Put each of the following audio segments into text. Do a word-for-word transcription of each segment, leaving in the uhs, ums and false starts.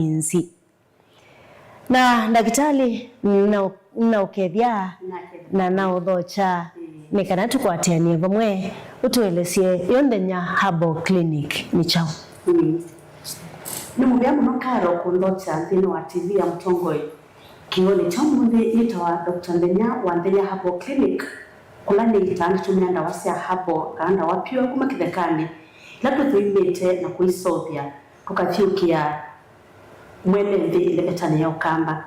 nzĩ. Na ndakĩtalĩ, na, na ũkethya, na ũthokya, nĩ kana tũkwatĩanĩe vamwe, ũtũelesye yo Nthenya Herbal Clinic nĩ kyaũ? Mm. Nĩ mũvea mũno Karo kũnthokya nthĩnĩ wa T V ya Mũtongoi. Kĩw'ũnĩ kya ũmũnthĩ nĩtawa Doctor Nthenya wa Nthenya Herbal Clinic, kũla nĩitaa ndĩtũmĩa ndawa sya herbal kana ndawa pure kuma kĩthekanĩ, ila tũthũimĩte na kũiseũvya, tũkathyũkĩa mwene nthĩ ĩlevetanĩ ya Ũkamba.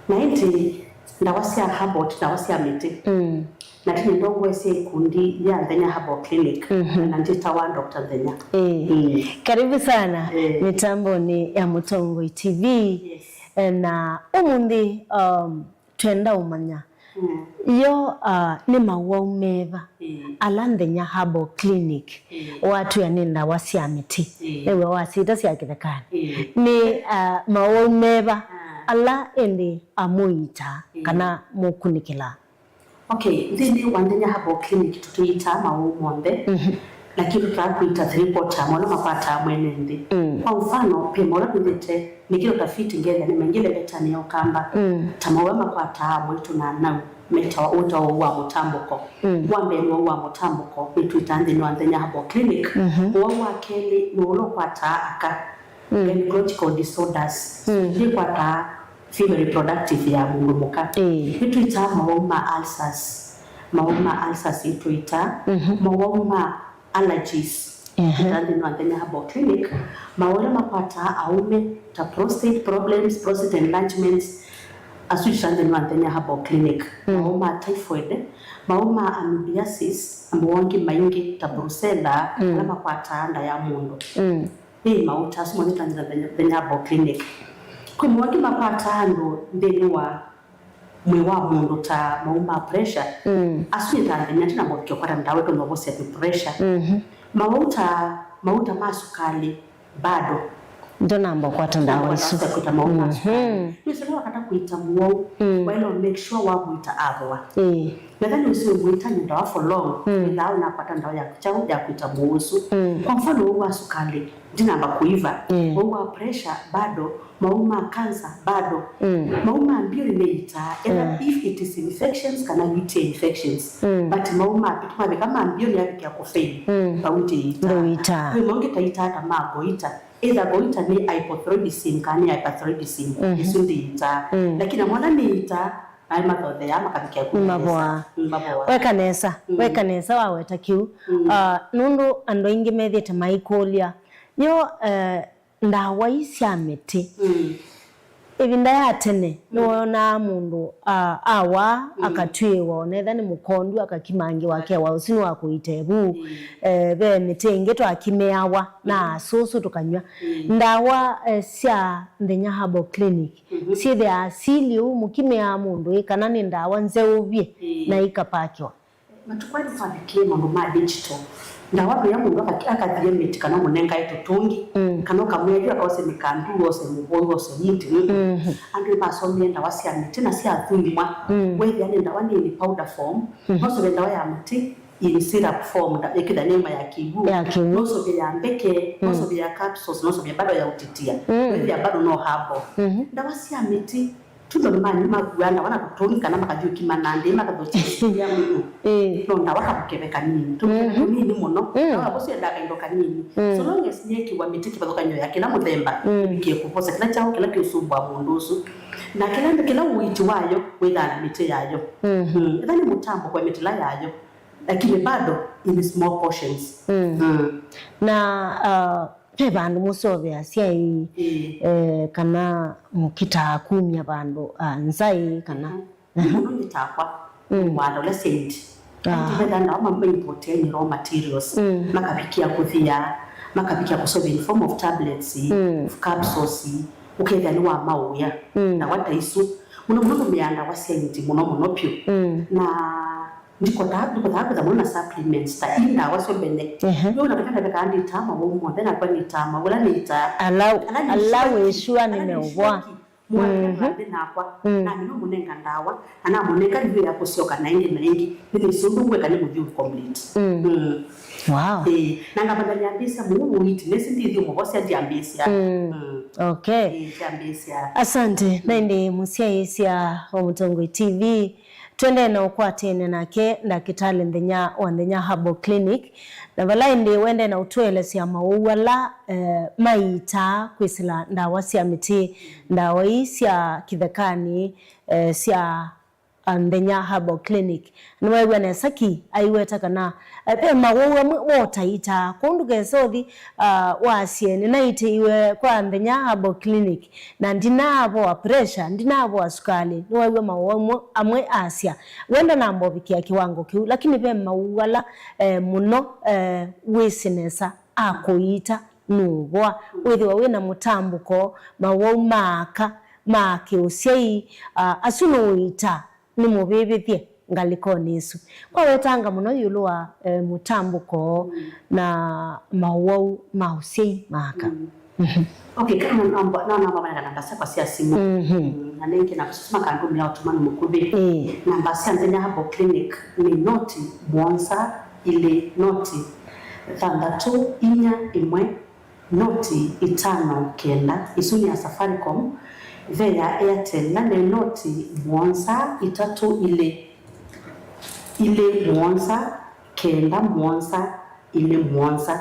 Na ĩndĩ ndawa sya herbal ti ndawa sya mĩtĩ. Mm. Na ti nĩ ndongoi sya ikundi ya Nthenya Herbal Clinic, mhm, na njĩtawa Doctor Nthenya. Ĩĩ. Mm. Karibu sana, ĩĩ, mĩtambonĩ ya Mũtongoi T V. Yes. Eh, na ũmũnthĩ, um, twenda ũmanya, mm, yo, uh, nĩ mawau meva, ĩĩ, ala Nthenya Herbal Clinic, ĩĩ, watwĩa nĩ ndawa sya mĩtĩ, ĩĩ, nĩw'o wasyĩta sya kĩthekanĩ. Ĩĩ. Nĩ, uh, mawau meva, ah, ala ĩndĩ amũitaa, ĩĩ, kana mũkunĩkĩlaa? Okay, nthĩnĩ wa Nthenya Herbal Clinic tũtũitaa mawau monthe, mhm, lakini tũtaa kũita three quarter, mo ala makwataa mwene nthĩ. Mm. Kwa mfano, ve mo ala twĩthĩte nĩkĩla ũtafiti ngethĩa nĩ maingĩ ĩlevetanĩ ya Ũkamba, mm, ta mawau ala makwataa mwaitũ na anau, metawa, wĩtawa ũwau wa mũtambũko. Mm. Wa mbee nĩ ũwau wa mũtambũko, nĩtwĩtaa nthĩnĩ wa Nthenya Herbal Clinic. Mhm. Ũwau wa kelĩ nĩ ũla ũkwataa aka, mm, gynecological disorders. Mm. Ndĩkwataa female reproductive ya mũndũ mũka. Ĩĩ. Nĩtwĩtaa mawau ma ulcers, mawau ma ulcers nĩtwĩtaa, mhm, mawau ma allergies. Ehe. Twĩtaa nthĩnĩ wa Nthenya Herbal Clinic, mawau ala makwataa aũme ta prostate problems, prostate enlargements, asu twĩtaa nthĩnĩ wa Nthenya Herbal Clinic. Mm. Mawau ma typhoid, mawau ma amoebiasis, na mawau angĩ maingĩ ta brucella, mm, ala makwataa nda ya mũndũ. Mm. Ĩĩ, mauta asu monthe twĩtaa Nthenya, Nthenya Herbal Clinic. Kwĩ mawau angĩ makwataa andũ nthĩnĩ wa mwĩĩ wa mũndũ ta mawau ma pressure. Mm. Asu nĩtaa Nthenya, ndinamba kũvikĩa kũkwata ndawa ĩtonya ũvosya kwĩ pressure. Mhm. Mawau ta, mauta ma sukalĩ, bado. Ndũnamba kũkwata ndawa isu. Ndinamba kũkwata ndawa sya kũita mawau ma sukalĩ. Mhm. Nĩwĩsĩ wakata kũita mũwau, mm, waĩle make sure wamũita avoa. Ĩĩ. Metha nĩwĩsĩ ũmũitany'a ndawa for long, mm, wĩthaa ũnakwata ndawa ya kyaũ ya kũita mũwau ũsu. Mm. Kwa mfano, ũwau wa sukalĩ, ndinamba kũiva. Mm. Ũwau wa pressure, bado. Mawau ma cancer, bado. Mm. Mawau ma mbioni nĩitaa, either, mm, if it is infections kana U T I infections. Mm. But mawau ma, mavika ma mbioni yavikĩa kũfail, mm, vau ndĩitaa. Ndĩitaa. Kwĩ mawau angĩ taitaa ta ma goiter. Either goiter nĩ hypothyroidism kana nĩ hyperthyroidism, mhm, ĩsu ndĩitaa. Mm. Lakini mwana nĩitaa, na mathotheaa makavikĩa kũmavoa. Mavoa. Mm, mavoa. Weka nesa, mm, weka nesa waweta kĩu. Mm. Ah, nũndũ andũ aingĩ methĩĩte maikũlya, yo, eh, ndawa ii sya mĩtĩ. Mm. Ĩvinda ya tene, mm, nĩwonaa mũndũ, ah, awa, mm, akatw'ĩĩwa, onetha nĩ mũkondu, akakimangĩwa, akewa ũsu nĩ wa kũita ĩvu. Mm. Eh, ve mĩtĩ ĩngĩ twakimĩawa na, mm, asũsũ tũkanyw'a. Mm. Ndawa, eh, sya Nthenya Herbal Clinic, mhm, syĩthĩaa asili ũu mũkimĩaa mũndũ ĩ kana nĩ ndawa nzeũ vyũ, mm, na ikapakiwa? Matukũ aa nĩtwavikĩe maũndũ ma digital. Ndawa ndũya mũndũ akaki-, akathie mĩtĩ kana ũmũnengae tũtũngi, mm, kana ũkamwĩa yu akaose mĩkandu, ose mũvũi, ose mũtĩ. Mm. Mhm. Andũ nĩmasomie ndawa sya mĩtĩ na syathũimwa. Mm. Wethĩa nĩ ndawa nĩ in powder form, mhm, no ũsũve ndawa ya mũtĩ in syrup form, nda-, ĩkĩtha nĩma ya kĩw'ũ. Ya kĩw'ũ. No ũsũve ya mbeke, no, mm, ũsũve ya capsules, no ũsũve bado ya ũtitia. Mm. Wethĩa bado no herbal. Mhm. Ndawa sya mĩtĩ, Tundo nĩmanyu makuaa ndawa na tũtũngi kana makathiũkima na ndĩĩ makathokya ĩsĩa mũno. Ĩĩ. No ndawa kamũkebe kanini. Tũmũkebe, mhm, tũnini mũno. Mm. Ndawa vo syendaa kaindo kanini. Mm. So long as nĩekĩwa mĩtĩ kĩvathũkany'o ya kĩla mũthemba, mm, ĩvikĩe kũvosa kĩla kyaũ kĩla kĩũsumbũa mũndũ ũsu. Na kĩla, kĩla ũiiti wayo wĩthaa na mĩtĩ yayo. Mhm. Mm. Ĩtha nĩ mũtambo kwa mĩtĩ ĩla yayo. Lakini bado in small portions. Mm. Mm. Na, uh, ve vandũ mũseũvĩasya ĩ, ĩĩ, eh, kana mũkitaa kumya vandũ, ah, nza ĩ, kana? Mhm. Nĩ mũno ngitakwa, mm, wanda ũla saint. Ah. Aingĩ methaa ndawa ma-, maimportĩa nĩ raw materials. Mm. Makavikĩa kũthĩa, makavikĩa kũseũvya in form of tablets, mm, of capsules, ũkethĩa nĩ wa maũya. Mm. Ndawa ta isu. Mũno mũno tũmĩaa ndawa sya indi mũno mũno vyũ. Mm. Na Ndikotaa, ndikotaa kwĩtha mũno na supplements ta ii ndawa syo mbene. Ehe. Yo na veka ndaveka nĩtaa mawau monthe, nakwa nĩtaa mawau, ala nĩtaa. Ala, ala nĩ ala sure wĩ ki-, sure ala nĩ nĩmeũvoa. Sure ki-, Mwathĩkĩla nthĩ nakwa, mm, namina mũnenga ndawa, na namũnenga nĩwĩa kũsyoka na ĩngĩ na ĩngĩ, nĩnĩsĩ ũndũ ngwĩka nĩ mũthyũlũko complete. Mm. Mm. Wow. Ĩĩ, na ngamba ndyambĩĩsya mũu ũiti, nĩsĩ ndĩthyũmũvosya ndyambĩĩsya. Mm. Mm. Okay. Ĩĩ, ndyambĩĩsya. Asante, na ĩndĩ mũsyaĩĩsya wa Mũtongoi T V, twendee na ũkwatene nake ndakĩtalĩ nthenya wa Nthenya Herbal Clinic, na vala ĩndĩ wendee na ũtũelesya mawau ala, eh, maiitaa kwĩsĩla ndawa sya mĩtĩ, ndawa ii sya kĩthekanĩ, eh, sya, ah, Nthenya Herbal Clinic. Nĩwaĩw'a nesa ki aiweta kana, eh, ve mawau amwe wotaitaa, kwoou ndũkese ũthi, ah, wasye, "Nĩnaitĩiwe kwa Nthenya Herbal Clinic, na ndinavoa pressure, ndinavoa sukalĩ." Nĩwaĩw'a mawau amwe, amwe asya, "Wenda namba ũvikĩa kĩwango kĩu," lakini ve mawau ala, eh, mũno, eh, wĩsĩ nesa akũiita nũũvoa. Wĩthĩwa wĩna mũtambũko, mawau ma aka, ma kĩũsyai, ah, asu nũũiita nĩmũvĩvĩthye ngalĩkonĩ ĩsu. Kwa wetanga mũno ĩũlũ wa, eh, mũtambũko na mawau ma ũsyai ma aka. Mm. Mhm. Okay, kana namba, no namba mana namba syakwa sya simũ. Mhm. Mm, na nĩngĩ na kusoma kandũ mea ũtũmani mũkuvĩ. Ĩĩ. Namba sya Nthenya Herbal Clinic nĩ noti mũonza ilĩ noti thanthatũ inya ĩmwe noti itano kenda. Isu nĩ ya Safaricom. Ve ya Airtel na nĩ noti mũonza itatũ ilĩ ilĩ mũonza kenda mũonza ilĩ mũonza.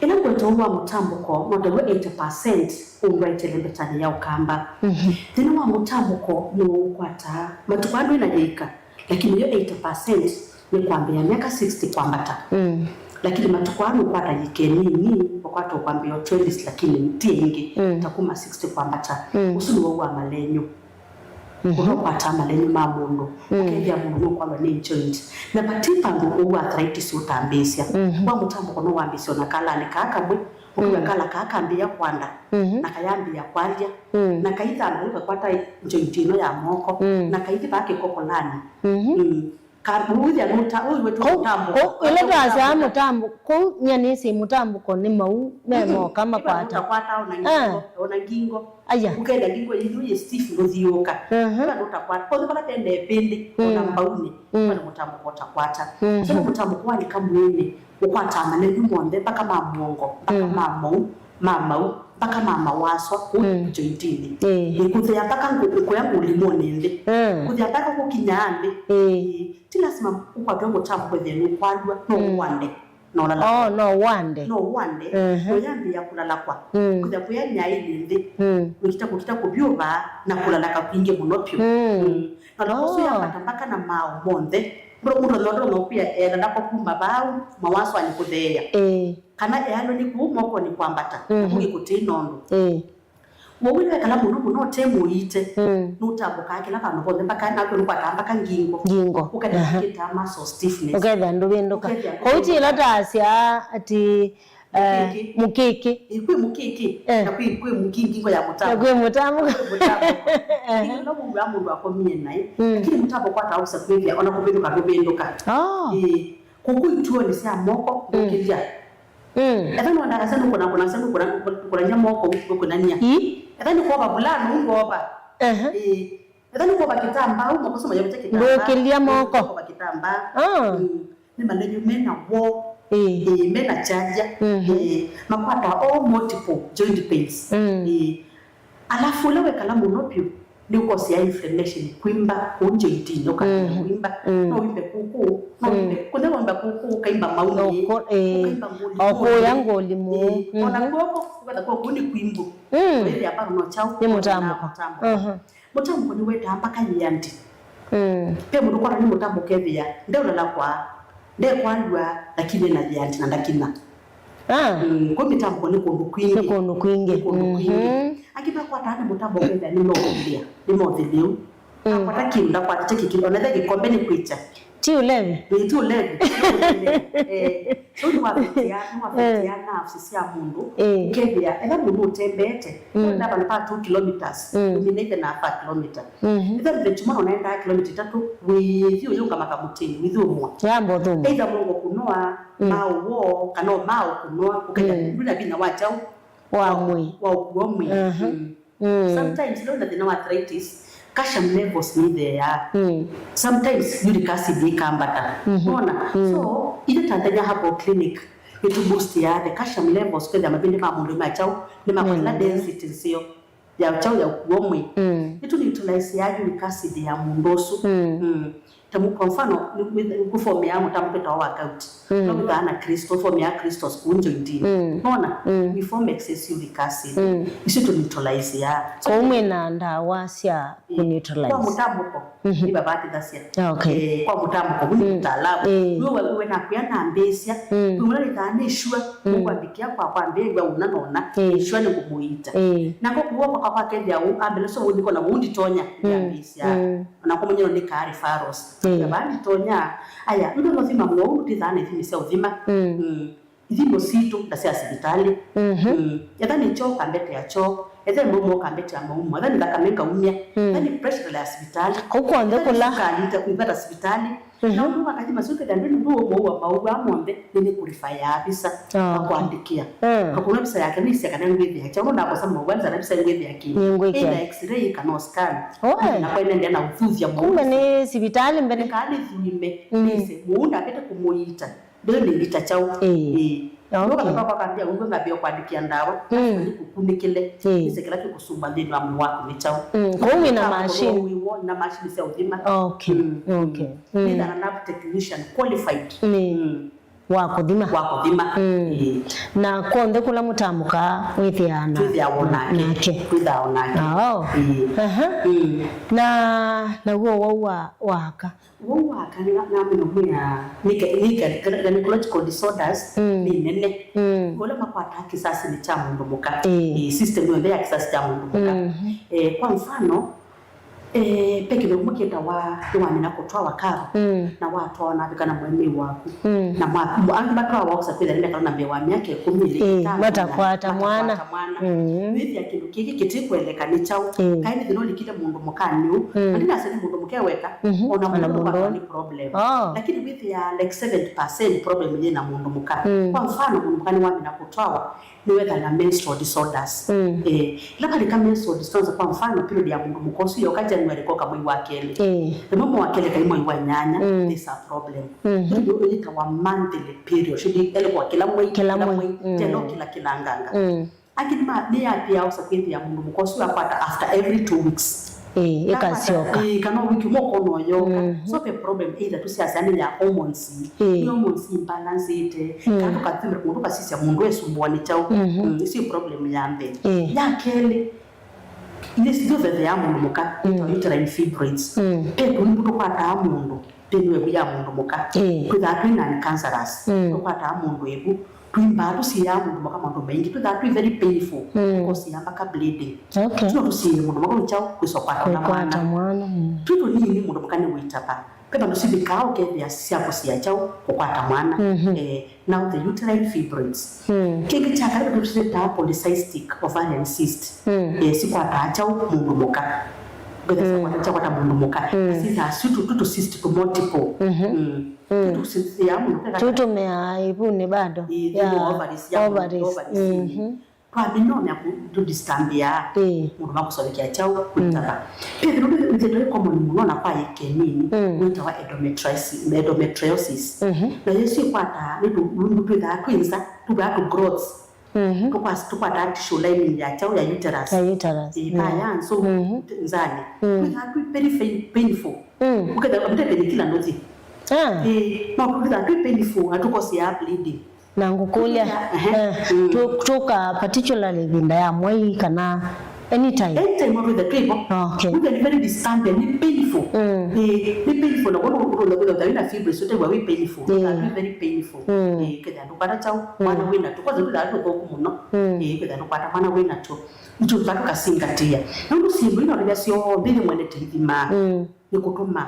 Ĩla ngweta ũu wa mũtambũko, no taw'o eighty percent ũndwaĩte ĩlembetanĩ ya Ũkamba. Mhm. Thĩna wa mũtambũko nĩw'o ũkwataa matukũ aa ndwĩ na yĩika, lakini yo eighty percent nĩ kwambĩĩa myaka sixty kwambata. Mm. Lakini matukũ aa nũkwata yĩika ĩnini, ũkwata ũkwambĩĩa o twenties, lakini ti ĩngĩ, mm, ta kuma sixty kwambata. Mm. Ũsu nĩw'o wa malenyũ. Mhm. Ũla ũkwataa malenyũ ma mũndũ, mm, ũkethĩa mũndũ nũkwalwa nĩ joint. Na vati vandũ ũu arthritis ũtambĩĩsya. Mhm. Wa mũtambũko no wambĩĩsye ona kalanĩ kaa kamwe, ũkĩw'a, mm, kala kaa kambĩĩa kwanda, mhm, na kayambĩĩa kwalya, mm, na kaithamba ũkakwata joint ĩno ya moko, mm, na kaithi vaa kĩkokolani. Mhm. Mm. Ka-, ũthĩa nũta-, ũiwe tu kũu, mũtambũko. Kũu, ĩla twasyaa mũtambũko, kũu nyie nĩsĩ mũtambũko nĩ mau me, mm, moka makwata. Ũtakwata ona ngingo, ah, ona ngingo. Aya. Ũkenda ngingo yĩu yĩ stiff ndũthiũũka. Mhm. Ĩla ndũtakwata. Kwondũ vala vene ĩpĩndĩ, ona, mm, mbaunĩ, mm, vala mũtambũko ũtakwata. Mhm. So nĩ mũtambũko walika mwĩĩnĩ, ũkwataa malenyũ monthe, mpaka ma mũongo, mpaka, mm, ma mau, ma mau, mpaka ma mawaswa, kũu, mm, jointinĩ. Ĩĩ. Ĩĩ, kũthea mpaka ngũ-, kũya ngũlimonĩ nthĩ. Mm. Kũthea mpaka kũkinyaa nthĩ. Ĩĩ. Ĩĩ. Ti lasima ũkwatwe mũtambũko kwĩthĩa nũkwalw'a, no, mm, ũwande. No ũlala. Oh, no wande. No wande. Mhm. Ũyambĩĩa kũlalakwa. Mm. Kũthĩa kũya nyaĩnĩ nthĩ. Mm. Wĩkita kũkita kũvyũvaa na kũlalaka kwingĩ mũno vyũ. Mm. Mm. Na ũla ũsu, oh, yambata mpaka na maaũ monthe. Mũndũ, mũndũ no, no kwĩa elalakwa kuma vau, mawaswanĩ kũtheea. Ĩĩ. Kana ealwe nĩ kũu mokonĩ kwambata, na, mhm, kũngĩ kũtĩ nondũ. Ĩĩ. Wowĩle wekala mũno mũno ũte mũiite, mm, nũtambũkaa kĩla vandũ vonthe, mpaka nakw'o nũkwataa mpaka ngingo. Ngingo. Ũkenda, aha, kĩtaa muscle stiffness. Ũkethĩa ndũvĩndũka. Ũkethĩa ndũvĩndũka. Kwoou ti ĩla taasya atĩ, eh, mũkĩkĩ. Mũkĩkĩ. Ĩ, kwĩ mũkĩkĩ, eh, na kwĩ, kwĩ mũkĩ ngingo ya mũtambũko. Na kwĩ mũtambũko. Kwĩ mũtambũko. Aha. Ĩla wow'a mũndũ akomie naĩ, mm, lakini mũtambũko ũkwata ũsa kwĩthĩa ona kũvĩndũka ndũvĩndũka. Oh. Ĩ, kũkũ ituonĩ sya moko, mm, ndũkĩlya. Mm. Etha nĩwenda kasa nũkũna, kũna, kũna, kũnany'a moko, ũkũnany'a. Ii? Etha nĩ kwova vulana, ũu ngwova. Ehe. Ĩĩ. Etha nĩ kwova kĩtambaa, ũu moko soma yaute kĩtambaa. Ndũkĩlya moko. Kwova kĩtambaa. Ah. Mm. Nĩ malenyũ mena woo. Ĩĩ. Ĩĩ, mena kyaja. Mhm. Ĩĩ. Makwata all multiple joint pains. Mm. Ĩĩ. Alafu ũla wekala mũno vyũ, nĩ ũkosea inflammation, kwimba kũu njoitinĩ, ũkambĩĩa, mm, kwimba. Mm. No wimbe kũkũ, no wimbe, mm, kũne wimba kũkũ, ũkaimba maunĩ, ũko-, ĩĩ, ũkaimba ngũlimũnĩ. Ũkũya ngũlimũ. Ĩĩ. Ona, mhm, kw'oko, ũketha kw'oko nĩ kwimbu. Mm. Wĩthĩa bado no kyaũ? Nĩ mũtambũko. Mũtambũko. Mhm. Mũtambũko nĩwetaa mpaka yĩandi. Mm. Ve mũndũ ũkwatwa nĩ mũtambũko ũkethĩa ndeũlalakwa, ndekwalw'a, lakini ena yĩandi na ndakina. Ah. Mm, kwĩ mĩtambũko nĩ kũndũ kwingĩ. Nĩ kũndũ kwingĩ. Nĩ kũndũ kwingĩ. Mhm. Angĩ makwataa nĩ mũtambũko ũkethĩa nĩ meũthĩlĩa, nĩ meũthĩlĩu. Mm. Akwata kĩndũ, ndakwatĩte kĩkĩ, ona ĩthe kĩkombe nĩ kwĩkya. Ti ũlevi? Ĩĩ, ti ũlevi. Eh, so nĩwafetia, nĩwafetia, eh, nerves sya mũndũ. Eh. Ũkethĩa, etha mũndũ ũtembeete, mm, ũenda vandũ va two kilometers, mm, ũminĩte na half a kilometer. Mhm. Ĩthe mũthenya ũmwe ũnaendaa kilomita itatũ, wĩthi ũyũngama kamũtĩnĩ, wĩthi ũmwa. Yamba ũthũmwa. Either mũongo kũnoa, mm, maaũ woo, kana o maaũ kũnoa, ũkethĩa, mm, ndwĩna vinya wa kyaũ? Wa mwĩĩ. Wa ũkua mwĩĩ. Mhm. Mm. Mm. Sometimes ĩla wĩna thĩna wa arthritis, calcium levels nĩitheeaa. Mm. Sometimes uric acid ĩkambata. Mhm. Nona? Mm. So, ithe ta Ndenya Herbal Clinic, nĩtũ boostiaa the calcium levels, kwĩthĩa mavĩndĩ ma mũndũ nĩ ma kyaũ, nĩ ma kũla density nzeo ya kyaũ ya ũkuo mwĩ. Mm. Nĩtũ neutralizeaa uric acid ya mũndũ ũsu. Mm. Mm. Ta mu-, kwa mfano, nĩ, nĩ, nĩkũfomeaa mũtambo wĩtawa wa gout. Mm. No wĩthaa na crystal, ũfomeaa crystals kũu jointinĩ. Mm. Nona? Mm. We form excess uric acid. Mm. Isu tũ neutralizeaa. So, kũu mwĩ na ndawa sya, eh, kũ neutralize kwa mũtambũko, mhm, nĩvavatĩthasya. Ah, okay. Eh, kwa mũtambũko, vu nĩ, mm, mtaalamu. Eh. Nĩwe we, we nakwĩa nambĩĩsya. Mm. Kwĩ mũla nĩthaa nĩ sure, mm, nĩkwambĩkĩa kwa, kwambĩĩw'a ũna nona. Eh. Nĩ sure nĩngũmũiita. Eh. Nako kuo kwa, kwa kethĩa ũu, ambele so ũndiko na ũu nditonya, mm, yambĩĩsya. Mm. Ona kũmanyĩrwo nĩ kaa referrals. Mm. Na vaa nditonya, aya, ndũthima mũno, ũndũ twĩthaa na ithimi sya ũthima. Mm. Mm. Ithimo sitũ na sya sivitalĩ. Mhm. Mm. Etha nĩ kyoo, ũkambetea kyoo. Etha nĩ maumo, ũkambetea maumo. Etha nĩ thakame, ngaumya. Mm. Etha nĩ pressure ya sivitalĩ. Kũu kw'onthe kũla. Etha nĩ sukali, nĩngwĩta sivitalĩ. Mhm. Na ũndũ wakathima sio kethĩa ndwĩ nũndũ ũmwe wa mau aa monthe, nĩ nĩ kũrifaya visa, ah, na kwandĩkĩa. Mm. Kakũna visa yake nĩsya kana ngwĩthĩa kyaũ, nakosa mũvwanza na visa ngwĩthĩa kĩ. Nĩngwĩkĩa. Ĩna x-ray kana scan. Oe. Na kwa nendea na ũthuthya mũno. Kumbe nĩ sivitalĩ mbene. Nĩ kana nĩthime, mm, nĩse, mũu ndakete kũmũiita. Ndĩo nĩngita kyaũ. Ĩĩ. Ĩĩ. Okay. Nũka kwa kwambia ũguo ngambia kwandĩkĩa ndawa. Mm. Nĩ kũkunĩkĩle. Ĩĩ. Nĩse kĩla kĩkũsumba nthĩnĩ wa mwĩĩ waku nĩ kyaũ. Mm. Kũu wĩna machine. Wĩwo na machine sya ũthima. Okay. Mm. Okay. Mm. Nĩ na lab technician qualified. Nĩ. Mm. Wa kũthima. Wa kũthima. Mm. Ĩĩ. Na kw'onthe kũla mũtamũkaa wĩthĩaa na, twĩthĩawa nake. Nake. Twĩthĩawa nake. Oh. Ĩĩ. Aha. Mm. Na, naw'o wau wa, wa aka. Wau wa aka na, namina mwĩa nĩ ga-, nĩ ga-, ga-, gynecological disorders, mm, nĩ nene. Mm. Ũla makwataa kĩsasi nĩ kya mũndũ mũka. Ĩĩ. Ĩĩ, system yonthe ya kĩsasi kya mũndũ mũka. Mm. Eh, kwa mfano, eh, pe kĩndũ kĩmwe kĩtawa nĩwamina kũtwawa karo, mm, na watwawa navika na mũemei waku. Mm. Na mwa-, mwa-, angĩ matwawa ũsa kwĩthĩa nĩmekala na mbee wa myaka ĩkũmi, ĩlĩ, ĩĩ, ĩtano, matakwata mwana. Matakwata mwana. Mm. Wĩthĩa kĩndũ kĩkĩ kĩtikweleka nĩ kyaũ. Ĩĩ. Kaĩ nĩ thĩna ũlikile mũndũ mũka nĩ ũũ. Mm. Na ndinasya nĩ mũndũ mũka eweka, mhm, ona mũndũ mũndũ. Ũkwatwa nĩ problem. Oh. Lakini wĩthĩa like seventy percent problem yĩ na mũndũ mũka. Mm. Kwa mfano, mũndũ mũka nĩwamina kũtwawa, nĩwetha na menstrual disorders. Mm. Eh, ĩla kalika menstrual disorders, kwa mfano, period ya mũndũ mũka ũsu yoka January koka mwei wa kelĩ. Eh. Ĩmwe mwei wa kelĩ kai mwei wa nyanya, mm, there's a problem. Mhm. Ĩyo yĩtawa monthly period. Should be, elekwa kĩla mwei, kĩla mwei, mm, telo kĩla kĩlanganga. Mm. Lakini ma, nĩ yambĩĩa ũsa kwĩthĩa mũndũ mũka ũsu akwata after every two weeks. Eh, ĩkasyoka. Ĩĩ, kana wiki ũmwe ũkona ũyũka. Mhm. So, the problem either tũsyasya nĩ ya hormones. Ĩĩ. Nĩ hormones imbalanceĩte. Mm. Kana tũkathimĩra mũndũ ũkasisya mũndũ esumbuwa nĩ kyaũ. Mhm. Mm, ĩsu problem ya mbee. Ĩĩ. Ya kelĩ, nĩ sitũthetheaa mũndũ mũka, mm, uterine fibroids. Mm. Ve tũimbu tũkwataa mũndũ nthĩnĩ wa ĩvu ya mũndũ mũka. Ĩĩ. Twĩthaa twĩ non-cancerous. Mm. Tũkwataa mũndũ ĩvu. Tũimbaa tũsiĩaa mũndũ mũka maũndũ maingĩ. Twĩthaa twĩ very painful. Mm. Tũkosiaa mpaka bleeding. Okay. Tino tũsiĩe mũndũ mũka nĩ kyaũ kwĩsa ũkwata ona mwana. Kwĩkwata mwana, mm. Twĩ tũnini mũndũ mũka nĩwĩtava. Ve vandũ sivikaa ũkethĩa sya kũsiĩa kyaũ kũkwata mwana. Mhm. Eh, now the uterine fibroids. Mm. Kĩngĩ kya kana tũsĩtaa polycystic ovarian cyst. Mm. Eh, sikwataa kyaũ mũndũ mũka. Ngwĩthĩa, mm, syakwata, syakwata mũndũ mũka. Mm. Sithaa situ, tutu cyst tu multiple. Mhm. Mm. Mm. Tutu cyst ya mũndũ mũka. Tutumĩaa ĩvunĩ bado. Ĩĩ, thĩnĩ wa ovaries ya mũndũ, ovaries. Ovaries. Mhm. Twamina ũmya kũ-, tũdistambĩaa. Ĩĩ. Mũndũ makũsovekea kyaũ kwĩtava. Mm. Pĩthĩ nũndũ wĩthĩtwe ĩ common mũno na kwa ĩke nini, mm, wĩtawa endometriosis, endometriosis. Mhm. Na yĩsu ĩkwataa nĩ tũwimbu twĩthaa twĩ nza, tũvaa tũ growths. Mhm. Tũkwas-, tũkwataa tissue lining ya kyaũ ya uterus. Ya uterus. Ĩĩ, mm, paya nzũ, mhm, nzanĩ. Mm. Twĩthaa twĩ very pain-, painful. Mm. Ũkethĩa ũtete nĩ kila ndothi. Ah. Ĩĩ, no twĩthaa twĩ painful, na tũkosiaa bleeding. Na ngũkũlya, ehe, eh, mm, tũ-, tũka particularly ĩvinda ya mwei kana anytime? Anytime no twĩthe twĩ vo. Okay. Twĩthe nĩ very disturbing, nĩ painful. Mm. Ĩĩ, nĩ painful, na kwoou ũtũla kwĩtha wĩna fibroids, ũtew'a wĩ painful. Yeah. Twĩtha twĩ very painful. Mm. Ĩĩ, kwĩtha ndũkwata kyaũ, mm, mwana wĩna tũ. Kwanza twĩtha tũthũku mũno. Mm. Ĩĩ, kwĩtha ndũkwata mwana wĩna tũ. Nĩtũ tũkasingatĩa. Nũndũ syĩndũ ino rĩrĩa syonthe nĩ mwene tĩithima. Mm. Nĩ kũtũma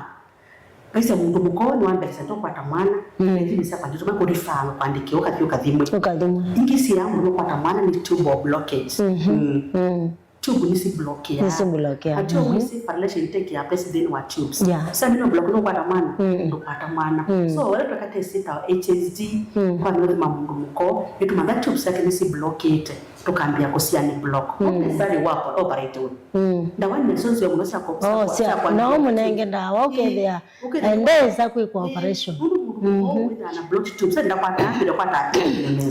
Kaisya mũndũ mũka nĩwambĩĩsya tũkwata mwana, mm, ĩthimi sya kwandĩkĩwa kũrifaa kwandĩkĩwa ũkathi ũkathimwe. Ũkathimwe. Ingĩ siaa mũndũ nũkwata mwana nĩ tubal blockage. Mhm. Mm. Mm. Tube nĩsi blockĩaa. Nĩsi blockĩaa. Na tube, mhm, nĩsi violation take ya place nthĩnĩ wa tubes. Yeah. Sasa mimi block nũkwata mwana, mm, ndũkwata mwana. Mm. So, wale tweka test ta H S G, mm, kwa nũthima mũndũ mũka, nĩtũmantha tubes yake nĩsi blockĩte. Ũkambĩa kũsiani block. Mm. Necessary wa operate we. Mm. Ndawa nĩ nzonzio mũno sya kwa. Oh, sya kwa no mũnenge ndawa ũkethĩa. Ũkethĩa. Ndesa kwĩkwa operation. Nũndũ mũndũ mũka wĩthĩwa na blocked tubes, ndakwata, ndakwata.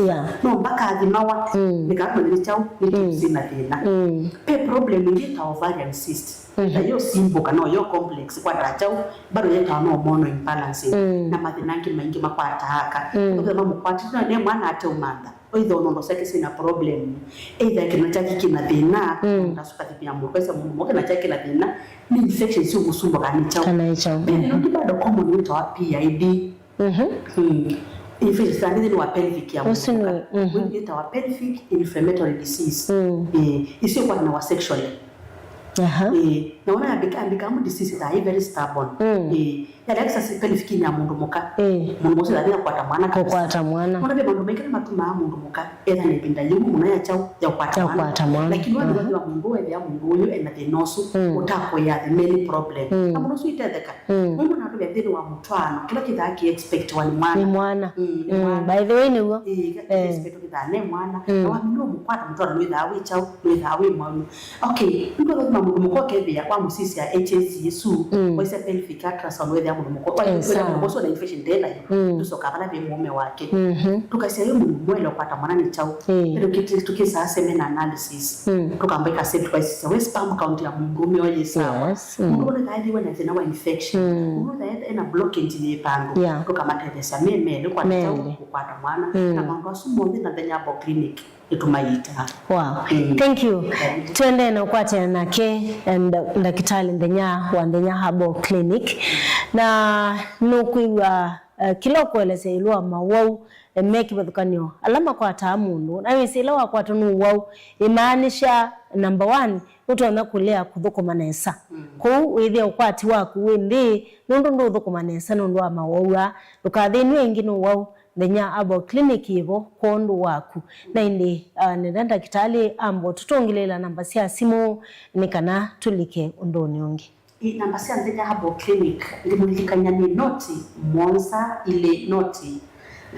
Yeah. No mpaka athimawa. Mm. Nĩkatwa nĩ kyaũ, nĩ tubes ina thĩna. Mm. Pe problem ĩngĩ ta ovarian cyst. Mhm. Na yo simple kana yo complex kwata kyaũ, bado yetawa no hormonal imbalance. Mm. Na mathĩna angĩ maingĩ makwataa aka. Mm. Ũkethĩa mamũkwatĩte na ne mwana ateũmantha. Either nondo syake syĩna problem, either kĩna kyake kĩna thĩna, mm, mũndũ asukathimia mũndũ, kaisa mũndũ mũka kĩna kyake kĩna thĩna, nĩ infection syũmũsumbũka nĩ kyaũ. Kana nĩ kyaũ. Then ũngĩ bado common wĩtawa P I D. Mhm. Mm. Infection syĩna thĩna wa pelvic ya mũndũ. Ũsu nĩ mũka. Mhm. Wĩtawa pelvic inflammatory disease. Mm. Eh, isu ikwatanawa sexually. Aha. Eh, na ona ambika, ambika mu disease that is very stubborn. Mm. Eh, yalekisa si pelvic ya mũndũ mũka. Eh. Mũndũ mũsĩ thĩna kwata mwana kabisa. Kũkwata mwana. Ona ve maũndũ maingĩ matumaa mũndũ mũka etha na ĩvinda yĩu mũno ya kyaũ, ya kwata mwana. Ya kwata mwana. Lakini wani, aha, wani wa mũndũ wethĩa mũndũ ũyũ ena thĩna ũsu, mm, ũtakwĩa the many problem. Mm. Na mũndũ ũsu itetheka. Mm. Mũndũ natũvya thĩna wa mũtwaano, kĩla kĩthaa ki expect wa nĩ mwana. Nĩ mwana. Mm, nĩ mwana. By the way, nĩw'o. Eh, kĩla ki expect kĩthaa nĩ mwana. Mm. Na wamina ũmũkwata mũtwaano, nĩwĩthaa wĩ kyaũ, nĩwĩthaa wĩ mwaũ. Okay, nĩtwathaima mũndũ mũka ũkethĩa wamũsisya X-rays isu, mm, waisya pelvic ultrasound wethĩa mũndũ mũka, waisya mũndũ mũka ũsu na infection ndena yo, mm, ndũsoka vala ve mũũme wake. Mhm. Tũkasya yu mũndũ mwele ũkwata mwana nĩ kyaũ. Mm. Pero kĩtĩ tũkĩsaa semen analysis. Mm. Tũkamba ĩka accept kwa sisya we sperm count ya mũndũ ũme oyĩsawa. Yes. Mm. Mũndũ ũla kaĩthiwe na thĩna wa infection. Mm. Mũndũ ũla ena blockage yĩ pandũ. Yeah. Tũkamatetheesya me mele kwa kyaũ, mele, kũkwata mwana. Mm. Na maũndũ asu monthe na Nthenya Herbal Clinic. Nĩtũmayitaa. Wow. Mm. Thank you. Thank you. Tũendee na ũkwatĩana nake, eh, nda-, ndakĩtalĩ Nthenya wa Nthenya Herbal Clinic. Na nũkwĩw'a, eh, kĩla ũkũelesya ĩũlũ wa mawau, eh, me kĩvathũkany'o ala makwataa mũndũ. Na wĩsĩ ĩla wakwatwa nĩ ũwau, ĩmaanisha, number one, nũtonya kũlea kũthũkũma nesa. Mm. Kwoou wĩthĩe ũkwati waku wĩ nthĩ, nũndũ ndũũthũkũma nesa nũndũ wa mawau aa. Ndũkathĩnw'e ĩngĩ nĩ ũwau. Nthenya Herbal Clinic yĩvo kwondũ waku. Na ĩndĩ, ah, nenda ndakĩtalĩ ambo tũtũngĩlĩĩla namba sya simũ nĩ kana tũlike ũndũnĩ ũngĩ. Ĩ, namba sya Nthenya Herbal Clinic ndĩmũlilikany'a nĩ noti mũonza ilĩ noti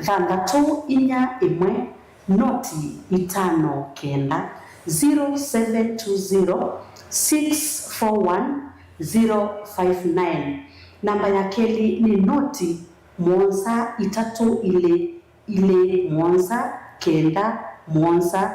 thanthatũ inya ĩmwe noti itano kenda, zero seven two zero six four one zero five nine. Namba ya kelĩ nĩ noti mũonza itatũ ilĩ ilĩ mũonza kenda mũonza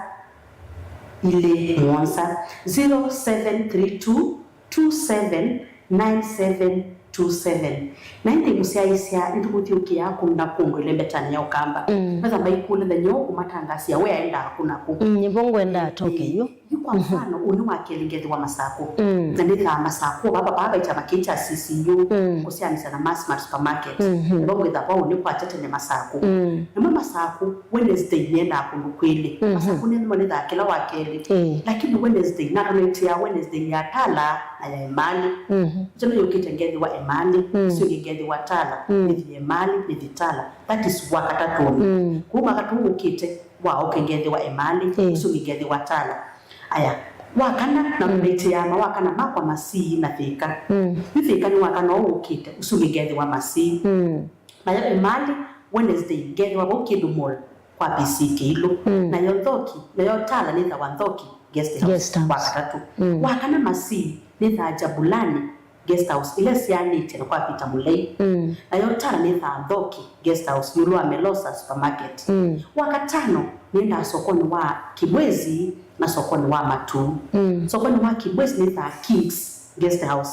ilĩ mũonza, zero seven three two two seven nine seven two seven. Na ĩndĩ mũsyaĩĩsya nĩtũkũthyũkĩaa kũndũ na kũndũ ĩlembetanĩ ya Ũkamba. Mm. Metha maikũlĩthany'a ũkũmatangaasya we aendaa kũ na kũ. Mm, nĩvo ngwendaa toke yu. Yu kwa mfano, ũnĩ wa kelĩ ngethĩwa Masakũ. Mm. Na nĩthaa Masakũ, vava, vava vaita makĩi kya C C U, mm, kũsyaanĩsya na Massmart Supermarket. Mhm. Nĩvo ngwĩtha vau nĩ kwakya tene Masakũ. Mm. Namo Masakũ, Wednesday nĩendaa kũndũ kwĩlĩ. Mhm. Masakũ nĩmo nĩthaa kĩla wa kelĩ. Ĩĩ. Lakini Wednesday, natonaĩtĩaa Wednesday ya Tala na ya Emali. Mhm. Ĩtano yũkĩte ngethĩwa Emali, mm, ĩsu ĩngĩ ngethĩwa Tala, mm, nĩthi Emali, nĩthi Tala. That is Wakatatũnĩ. Mm. Kũu Wakatatũ ũkĩte, wa ũke ngethĩwa Emali, ĩĩ, ũsu ũngĩ ngethĩwa Tala. Aya, wa kana, na, mm, maitĩaa ma wa kana makwa Masii na Thĩka. Mm. Yu Thĩka nĩ wa kana ũũ ũkĩte, ũsu ũngĩ ngethĩwa Masii. Mm. Nayo Emali, Wednesday, ngethĩwa vau Kĩndũ Mall kwa P C Kĩilũ. Mm. Nayo Nthoki, nayo Tala nĩthawa Nthoki Guest House. Guest House. Wa katatũ. Mm. Wa kana Masii, nĩthaa Jabulani Guest House, ĩla ĩsyaanĩtye na kwa Peter Mũlei. Mm. Nayo Tala nĩthaa Nthoki Guest House, ĩũlũ wa Melosa Supermarket. Mm. Wa katano, nĩendaa sokonĩ wa Kibwezi na sokonĩ wa Matuu. Mm. Sokonĩ wa Kibwezi nĩthaa Kings Guest House.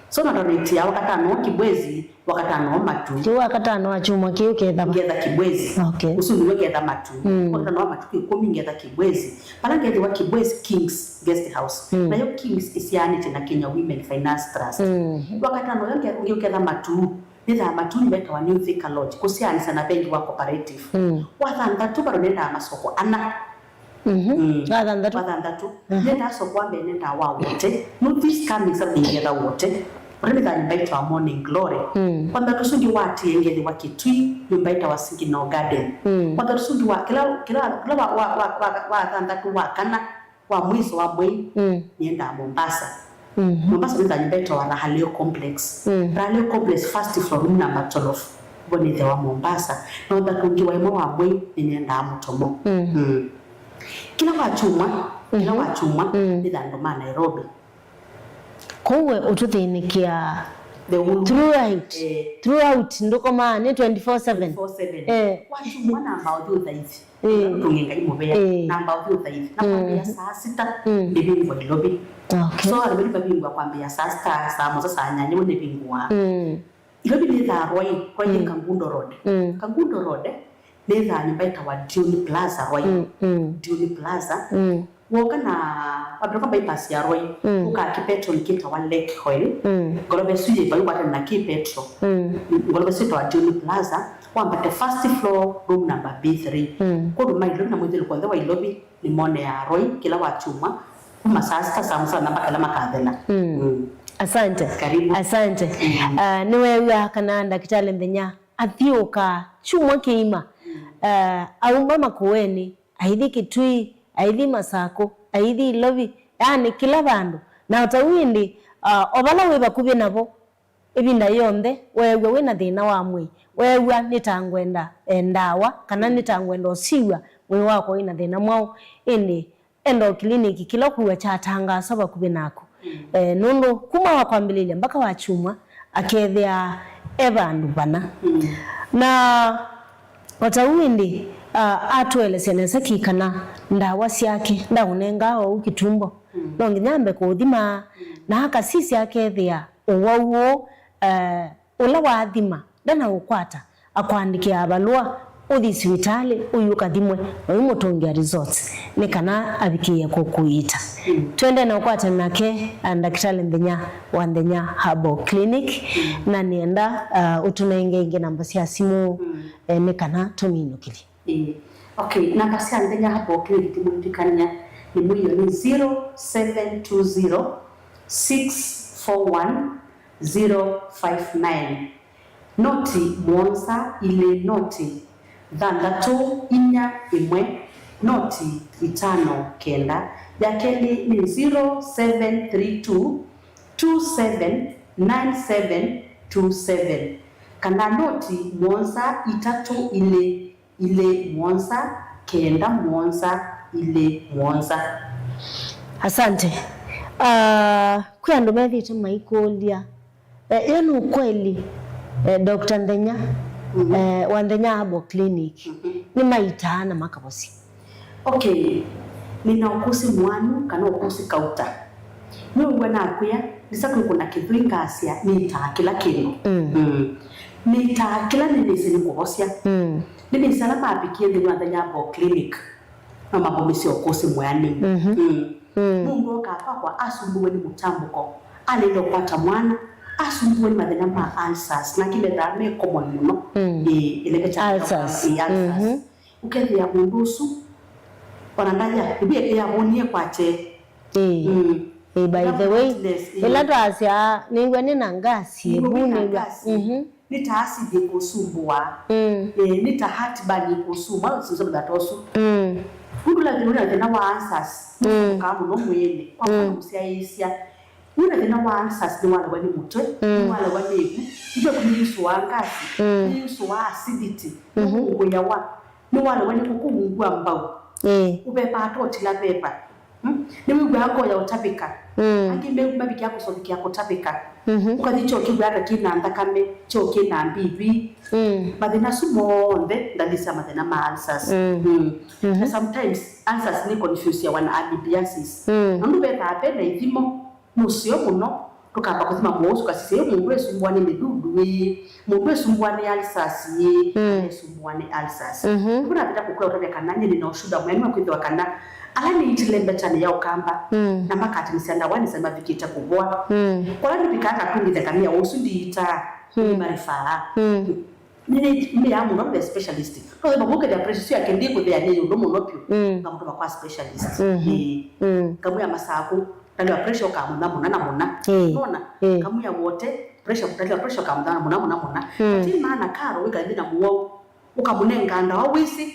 So, na ndonĩtĩa wa katano Kibwezi, wa katano Matuu. Kĩu wa katano wa kyumwa kĩu ketha va? Ngetha Kibwezi. Okay. Ũsu nĩw'o ngetha Matuu. Mm. Wa katano wa matukũ ĩkũmi ngetha Kibwezi. Vala ngethĩwa Kibwezi Kings Guest House. Mm. Nayo Kings ĩsyaanĩtye na Kenya Women Finance Trust. Mm. Wa katano yo nge-, ũngĩ ũketha Matuu. Nĩthaa Matuu nĩvetawa New Thika Lodge, kũsyaanĩsya na vengi wa Cooperative. Mm. Wa thanthatũ bado nĩendaa masoko ana. Mhm. Mm. Wa thanthatũ. Wa thanthatũ. Mhm. Nĩendaa soko wa mbee nĩendaa wa Wote. No, this coming Saturday ngetha Wote. Ũla nĩthaa nyũmba ĩtawa Morning Glory. Mm. Wa thanthatũ ũsu ũngĩ watie ngethĩwa Kitui, nyũmba ĩtawa Signal Garden. Mm. Wa thanthatũ ũsu ũngĩ wa, kĩla, kĩla, kĩla wa, wa, wa, wa, wa thanthatũ wa kana, wa mwiso wa mwei, mm, nĩendaa Mombasa. Mhm. Mombasa nĩthaa nyũmba ĩtawa Raha Leo Complex. Mm. Raha Leo Complex, first floor, room number twelve. Vo nĩthĩawa Mombasa. Na ũthatũ ũngĩ wa ĩmwe wa mwei nĩnendaa Mũtomo. Mm. Mm. Kĩla wa kyumwa, kĩla wa kyumwa, nĩ tha andũ ma Nairobi. Kwoou we ũtũthĩnĩkĩa the whole throughout, eh, throughout ndũkomaa nĩ twenty-four seven. Twenty-four seven. Eh. Wa kyumwa namba ũthi ũthaithi. Eh. Tũngĩ Ngai mũvea. Eh. Namba ũthi ũthaithi. Na kwambĩĩa saa sita, ndĩvingwa Ilovi. Okay. So, andũ mavingwa kwambĩĩa saa sita, saa mũsa, saa nyanya, nĩvingwa. Mm. Ilovi nĩthaa Rwai, Rwai nĩ Kangundo Road. Mm. Kangundo Road, nĩthaa nyũmba ĩtawa Dune Plaza Rwai. Mm, mm. Dune Plaza. Mm. Woka na wambĩka bypass ya Rwai, ũkaa kĩ petrol kĩtawa Lake Oil. Mm. Ngolova ĩsu yĩ vau kwatene na kĩ petrol. Mm. Ngolova ĩsu ĩtawa Dune Plaza, wambate first floor, room number B three. Mm. Kũndũ ma Ilovi na mwĩthĩlũko onthe wa Ilovi, nĩmoneaa Rwai kĩla wa kyumwa, kuma saa sita, saa mũsa, na mpaka ĩla makathela. Mm. Mm. Asante. Karibu. Asante. Mm. Ah, nĩweew'a kana Ndakĩtalĩ Nthenya athiũũkaa kyumwa kĩima. Mm. Ah, auma Makueni, aithi Kitui, aithi Masakũ, aithi Ilovi, yaani kĩla vandũ. Na o ta ũu ĩndĩ, ah, o vala wĩ vakuvĩ navo, ĩvinda yonthe weew'a wĩ na thĩna wa mwĩĩ, weew'a nĩ ta ngwenda, eh, ndawa, kana nĩ ta ngwenda ũsiw'a mwĩĩ wakwa wĩ na thĩna mwaũ, ĩndĩ enda o kiliniki kĩla ũkwĩw'a kyatangaaswa vakuvĩ naku. Mm. Eh, nũndũ kuma wa kwambĩlĩlya mpaka wa kyumwa, akethĩa e vandũ vana. Mm. Na o ta ũu ĩndĩ, ah, atũelesya nesa ki kana ndawa syake ndaũnengaa oou kĩtumbo. Mm. No nginya ambe kũũthima, na akasisya akethĩa ũwau ũũ, eh, ũla waathima ndanaũkwata, akũandĩkĩa valũa, ũthi sivitalĩ, ũthi ũkathimwe, na ũimũtũngĩa results nĩ kana avikĩĩe kũkũiita. Mm. Twende na ũkwatana nake, ah, Ndakĩtalĩ Nthenya wa Nthenya Herbal Clinic, mm, na nĩenda, ah, ũtũnenge ĩngĩ namba sya simũ, mm, eh, nĩ kana tũminũkĩlye. Ĩĩ. Okay, namba sya Nthenya Herbal Clinic ndĩmũlilikany'a nĩ mũio nĩ zero seven two zero, six four one, zero five nine. Noti mũonza ilĩ noti thanthatũ inya ĩmwe noti itano kenda. Ya kelĩ nĩ zero seven three two, two seven nine seven two seven, kana noti mũonza itatũ ilĩ ilĩ mũonza kenda mũonza ilĩ mũonza. Asante. Ah, kwĩ andũ methĩĩtwe maikũlya, eh, yo nĩ ũkweli, eh, Doctor Nthenya, mhm, eh, wa Nthenya Herbal Clinic, mhm, nĩmaitaa na makavosya? Okay, nĩna ũkũsĩ mũanu kana ũkũsĩ kauta. Nĩwĩw'a nakwĩa, nĩsa kwĩkũna kĩthũi ngasya, nĩtaa kĩla kĩndũ. Mm. Mm. Nĩtaa kĩla nĩnĩsĩ nĩkũvosya. Mm. Nĩnĩsĩ ala mavikie nthĩnĩ wa Nthenya Herbal Clinic, no mavũmĩsye ũkũsĩ mwĩanĩu. Mhm. Mm. Mm. Mũndũ okaa kwakwa asumbuwe nĩ mũtambũko, alĩle ũkwata mwana, asumbuwe nĩ mathĩna ma ulcers, na kĩmethaa me common mũno. Mm. Ĩĩ, ĩleke kya ulcers. Ĩĩ, ulcers. Mhm. Ũkethĩa mũndũ ũsu, ona ndaya, ĩvu yake yavonie kwake. Ĩĩ. Mm. Ĩĩ, by the way, ĩla twasya, nĩw'a nĩ na ngasĩ, ĩvu nĩw'a. Mhm. Nĩ ta acid ĩkũsumbũa. Mm. Eh, nĩ ta heartburn ĩkũsumbũa, ũsisomethata ũsu. Mm. Ũndũ la thĩna, thĩna wa ulcers, mm, ũkaa mũno mwĩĩnĩ, kwa mfano, mm, mũsyaĩĩsya. Wĩna thĩna wa ulcers, nĩwalewa nĩ mũtwe, mm, nĩwalewa nĩ ĩvu, ĩvu yaku nĩyusũaa ngasĩ, mm, nĩyusũaa acidity, mhm, nĩwũngũyawa, nĩwalewa nĩ kũkũungua mbau, ĩĩ, ũvepaa totila vepa. Mm? Nĩwĩw'aa ngoo ya ũtavĩka. Mm. Angĩ me-, mavikĩa kũsũvĩkĩa kũtavĩka. Mhm. Ũkathi kyoo kĩw'aa ta kĩna nthakame, kyoo kĩna mbivi. Mm. Mathĩna asu monthe, ndalĩ sya mathĩna ma ulcers. Mm. Mm. Mhm. Na sometimes ulcers nĩ confuse-awa na amoebiasis. Mm. Nũndũ vethaa ve na ithimo, nũseo mũno, tũkamba kũthima mũusu kasisya yu mũndũ esumbuwa nĩ mĩthundu ĩĩ, mũndũ esumbuwa nĩ ulcers ĩĩ, mm, kana esumbuwa nĩ ulcers. Mhm. Nĩvo navĩta kũkwĩa ũtavya kana nyie nĩ na ũshuda mwene wa kwĩthĩwa kana ala nĩitile mbetanĩ ya ũkamba, mm, na makatinĩsya ndawa nĩsa mavikĩte kũvoa. Mm. Kwa ala nĩvikaa ngatungĩthya kamĩa ũsu ndiitaa, mm, nĩmarifaa. Mm. Nĩ, nĩ, nĩ ya mũno nĩ specialist. No thĩna mũkethĩa pressure ĩsu yake ndĩkũthea nĩ ĩũlũ mũno vyũ. Mm. Ngamũtũma kwa specialist. Mhm. Ĩĩ. Mm. Ngamwĩa Masakũ, ndalĩ wa pressure ũkamũna mũna na mũna. Ĩĩ. Nona? Ĩĩ. Ngamwĩa Wote, pressure, ndalĩ wa pressure ũkamũna mũna mũna mũna. Mm. Ati maana Karo wĩkale thĩna mũwau. Ũkamũnenga ndawa wĩsĩ.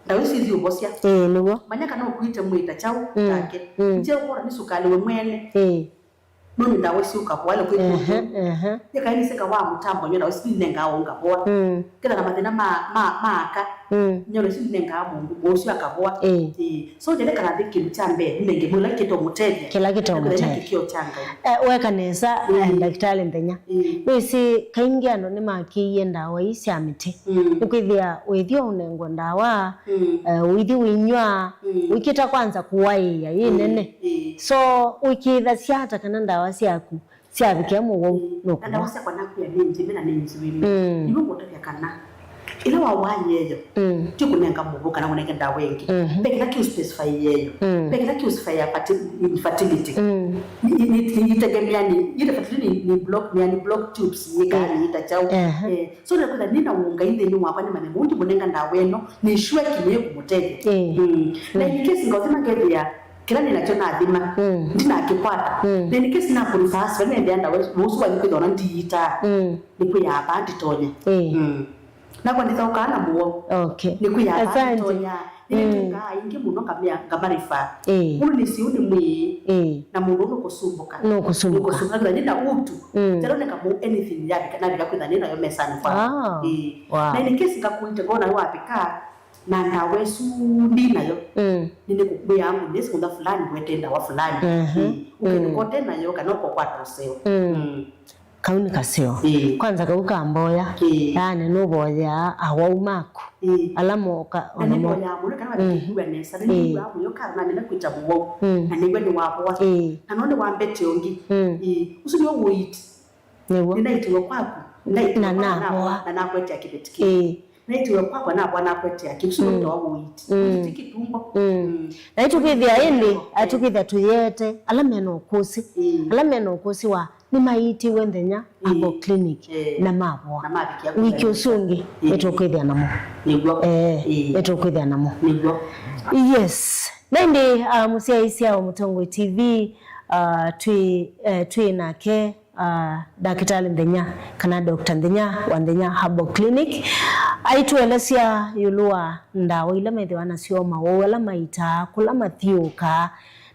Ndawa isu ithiũvosya. Ĩĩ, nĩw'o. Manya kana ũkuĩte mwĩĩ ta kyaũ, mm, kyake. Mm. Nje ũkora nĩ sukalĩ we mwene. Ĩĩ. Nũndũ ndawa isu ũkavoa, le kwĩ, ehe, mũndũ, ehe, yĩkaĩnĩsĩka wa mũtambo, nyo ndawa isu inengaa ũngavoa. Mm. Kĩla na mathĩna ma, ma, ma aka. Mm. Nĩona isu nĩnengaa mũndũ, mũndũ ũsu akavoa. Ĩĩ. Ĩĩ. So, nĩnekana nthĩ kĩndũ kya mbee, nĩnenge mwĩĩ kĩla kĩtomũtethya. Kĩla kĩtomũtethya. Nĩkĩo kya Ngai. Eh, weka nesa, eh, ndakĩtalĩ Nthenya. Ĩĩ. Wĩsĩ, kaingĩ andũ nĩmakĩie ndawa ii sya mĩtĩ. Mm. Nĩkwĩthĩa wĩthio ũnengwa ndawa, mm, eh, ũithi ũinyw'a, mm, ũikĩta kwanza kũaĩĩa yĩ nene. Ĩĩ. So, ũikĩĩthasya ata kana ndawa syaku syavikĩa mũwau? Mm. Na ndawa nũkũmwa syakwa nakwĩa nĩ njĩme na nĩ nzwĩme. Mm. Nĩw'o ngũtavya kana ĩla wawaa yeyo, mm, ti kũnenga mũwau kana ũnenge ndawa ĩngĩ. Mhm. Ve kĩla kĩũspecify yeyo. Mm. Ve kĩla kĩũspecify ya ferti-, infertility. Mm. Ni, ni, ni, nitegemea ni, ile fertility ni, ni block, ni, ni block tubes, ni kaa, eh, ni ita chau. Ehe. Eh, so nakwĩtha nĩ na ũngai nthĩnĩ wakwa nĩmanye mũndũ mũnenga ndawa ĩno, nĩ sure ki nĩ kũmũtethya. Eh. Mm. Na in case ngaũthima ngethĩa kĩla nĩ nakyo nathima, mm, ndinakĩkwata. Mm. Na in case nakũrifaa, nendea ndawa ũsu wathi kwĩthwa ona ndiitaa. Mm. Nĩkwĩaa vaa nditonya. Eh. Mm. Nakwa ndithaũkaa na mũwau. Okay. Nĩkwĩaa vaa nditonya. Nĩnĩtw'ĩkaa aingĩ mũno ngamea, ngamarifaa. Ĩĩ. Ũndũ nĩsĩ ũu nĩ mwĩĩ. Ĩĩ. Na mũndũ ũũ nũkũsumbũka. Nũkũsumbũka. Nũkũsumbũka. Nĩ na utu. Mm. Tena nĩ kamũ anything yavika, navika kwĩtha nĩ nayo mesanĩ kwakwa. Wow. Ĩĩ. Wow. Na in case ngakũite ngona nĩwavika na ndawa ĩsu ndi nayo. Mm. Nĩnĩkũkwĩa ngũnĩsĩ mũtha fulani ngwete ndawa fulani. Mhm. Ĩĩ. Ũkĩthũka ũte nayo kana ũkokwata ũseo. Mm. Mm. Kau nĩ kaseo. Ĩĩ. Kwanza kau ka mboya. Ĩĩ. Yaani nũvoyaa awau maku. Ĩĩ. Ala moka, na ona mo- nĩvoyaa mũno kana, mm, ndĩkĩw'a nesa. Ĩĩ. Nĩnĩw'aa mũyo kana namina kwĩta mũwau. Mm. Na nĩw'a nĩwavoa. Ĩĩ. Na no nĩwambete ũngĩ. Mm. Ĩĩ. Ũsu nĩw'o ũiiti. Nĩw'o. Nĩnaitiwe kwaku. Naitiwe na kwaku, navoa, navoa, na nakwetea kĩveti kĩu. Ĩĩ. Naitiwe kwakwa navoa nakwetea kĩu. Ũsu, mm, nĩw'o ũiiti. Mm. Ũiiti ti kĩtumbo. Mm. Mm. Na ĩtũkĩthĩa ĩndĩ, eh, atũkĩthĩa tũyĩete ala mena ũkũsĩ. Mm. Ala mena ũkũsĩ wa nĩmaiitiwe nthenya, ĩĩ, Herbal Clinic, eh, na mavoa. Na mavikĩa wiki ũsu ũngĩ, ĩĩ, nĩtũkwĩthĩa namo. Nĩw'o. Eh, ĩĩ, nĩtũkwĩthĩa namo. Nĩw'o. Yes. Na ĩndĩ, ah, mũsyaĩĩsya wa Mũtongoi T V, ah, twĩ, eh, twĩ nake, ah, Ndakĩtalĩ Nthenya, kana Doctor Nthenya wa Nthenya Herbal Clinic, aitũelesya ĩũlũ wa ndawa ila methĩwa nasyo, mawau ala maitaa, kũla mathiũũkaa,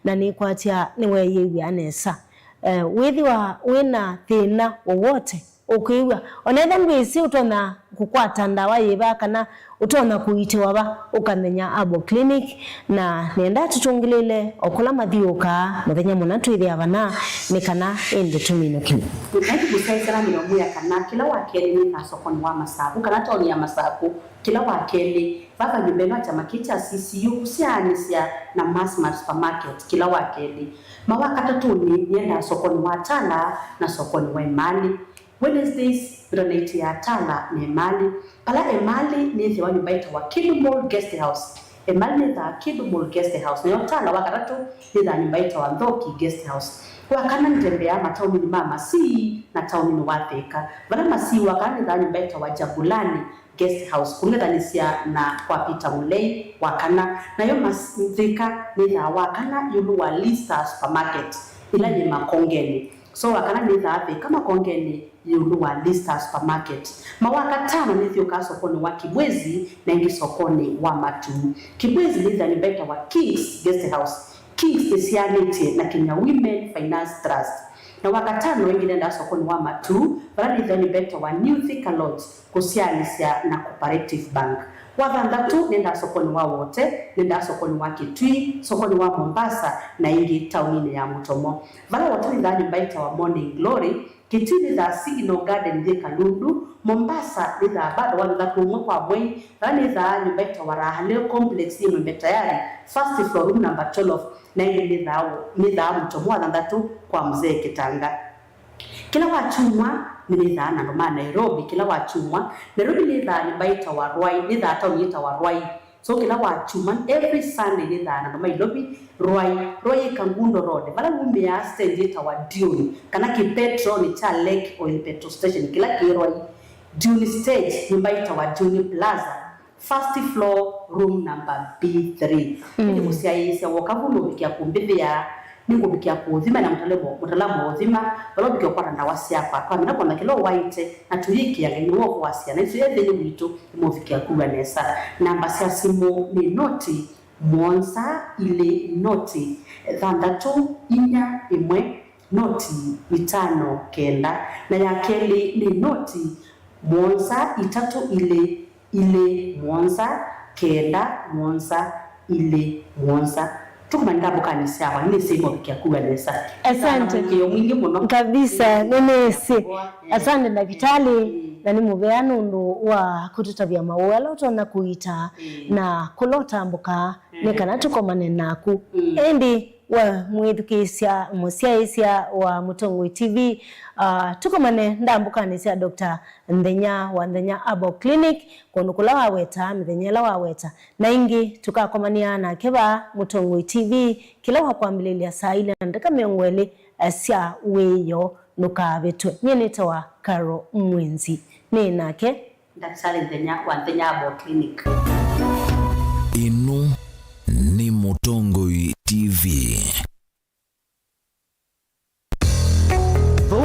na nĩkwatya nĩweeyĩw'aa nesa. Eh, wĩthĩwa wĩ na thĩna wowote, ũkwĩw'a, o na ethĩwa ndwĩsĩ ũtonya kũkwata ndawa yĩva kana ũtonya kũiitĩwa va, ũkamenya Herbal Clinic, na nenda tũtũngĩlĩle o kũla mathiũũkaa mũthenya mũna twĩthĩa vana, nĩ kana ĩndĩ tũmine kĩw'ũ. Nĩkai tũkũsyaĩĩsya na mĩlomo ya kana kĩla wa kelĩ nĩthaa sokonĩ wa Masaku kana taoni ya Masaku. Kĩla wa kelĩ, vava nyũmba ĩno ya kyama kĩĩ kya C C U kũsyaanĩsya na Massmart Supermarket kĩla wa kelĩ. Mawakatatũnĩ nĩendaa sokonĩ wa Tala na sokonĩ wa Emali. Wednesdays, ĩtanaitĩaa Tala na Emali. Vala Emali nĩthĩawa nyũmba ĩtawa Kidu Mall Guest House. Emali nĩthaa Kidu Mall Guest House. Nayo Tala wakatatũ nĩthaa nyũmba ĩtawa Nthoki Guest House. Wakana nĩtembeaa mataoninĩ ma Masii na taoninĩ wa Thĩka. Vala Masii wakana nĩthaa nyũmba ĩtawa Jabulani Guest House, kũng'ethanĩsya na kwa Peter Mũlei wakana. Nayo Mas-, Thĩka nĩthaa wakana ĩũlũ wa Lee Star Supermarket ĩla yĩ Makongenĩ. So wakana nĩthaa Thĩka Makongenĩ ĩũlũ wa Lee Star Supermarket. Mawakatano nĩthiũkaa sokonĩ wa Kibwezi na ĩngĩ sokonĩ wa Matuu. Kibwezi nĩthaa nyũmba ĩtawa Kings Guest House. Kings ĩsyaanĩtye na Kenya Women Finance Trust. Na wakatano ĩngĩ nĩendaa sokonĩ wa Matuu, vala nĩthaa nyũmba ĩtawa New Thika Lodge kũsyaanĩsya na Cooperative Bank. Wathanthatũ nĩendaa sokonĩ wa Wote, nĩendaa sokonĩ wa Kitui, sokonĩ wa Mombasa, na ĩngĩ taoninĩ ya Mũtomo. Vala Wote nĩthaa nyũmba ĩtawa Morning Glory, Kitui nĩthaa Signal Garden yĩ Kalundu, Mombasa nĩthaa bado wathanthatũ ũmwe kwa mwei, vala nĩthaa nyũmba ĩtawa Raha Leo Complex yĩ Mwembe Tayari, first floor room number twelve, na ĩngĩ nĩthaa, nĩthaa Mũtomo wathanthatũ kwa Mzee Kitanga. Kĩla wa kyumwa nĩnĩthaa na andũ ma Nairobi, kĩla wa kyumwa. Nairobi nĩthaa nyũmba ĩtawa Rwai, nĩthaa taoni ĩtawa Rwai. So kĩla wa kyumwa, every Sunday nĩthaa na andũ ma Nairobi, Rwai, Rwai Kangundo Road, vala wumĩaa stage ĩtawa Dioni, kana kĩpetroni kya Lake Oil Petrol Station, kĩla kĩ Rwai. Dioni stage, nyũmba ĩtawa Dioni Plaza, first floor, room number B three. Mm. Ĩndĩ mũsyaĩĩsya woka vu nũvikĩa kũmbĩthĩa, nĩngũvikĩa kũũthima na mũtalamo, mũtalamo wa ũthima, vala ũvikĩa ũkwata ndawa syakwa. Twamina kwona kĩla ũwaĩte, na tũyĩkĩa Ngai nĩwe ũvoasya, na isu ethĩnĩ witũ. Nĩmũvikĩa kwĩw'a nesa. Namba sya simũ nĩ noti mũonza ilĩ noti thanthatũ inya ĩmwe noti itano kenda, na ya kelĩ nĩ noti mũonza itatũ ilĩ ilĩ mũonza kenda mũonza ilĩ mũonza. Tũkomane ndambũkanĩ syakwa, nĩnĩsĩ imũvikĩa kũw'a nesa. Asante. Mũĩkĩĩo mwingĩ mũno. Kabisa, nĩnĩsĩ. Asante, ndakĩtalĩ, na nĩ mũvea nũndũ wa kũtũtavya maũũ ala ũtonya kũita na kũla ũtambũkaa nĩ kana tũkomane naku. Ĩndĩ we mwĩthukĩĩsya, mũsyaĩĩsya wa Mũtongoi T V, ah, tũkomane ndambũkanĩ sya Doctor Nthenya wa Nthenya Herbal Clinic, kũndũ kũla waweta, mĩthenya ĩla waweta. Na ĩngĩ tũkakomanĩa nake vaa Mũtongoi T V kĩla wa kwambĩlĩlya saa ilĩ na ndeka mĩongo ĩlĩ, eh, sya wĩoo. Ndũkavĩtwe. Nyie nĩtawa Carol Mwenzi. Nĩ nake Ndakĩtalĩ Nthenya wa Nthenya Herbal Clinic. Ĩno nĩ Mũtongoi T V.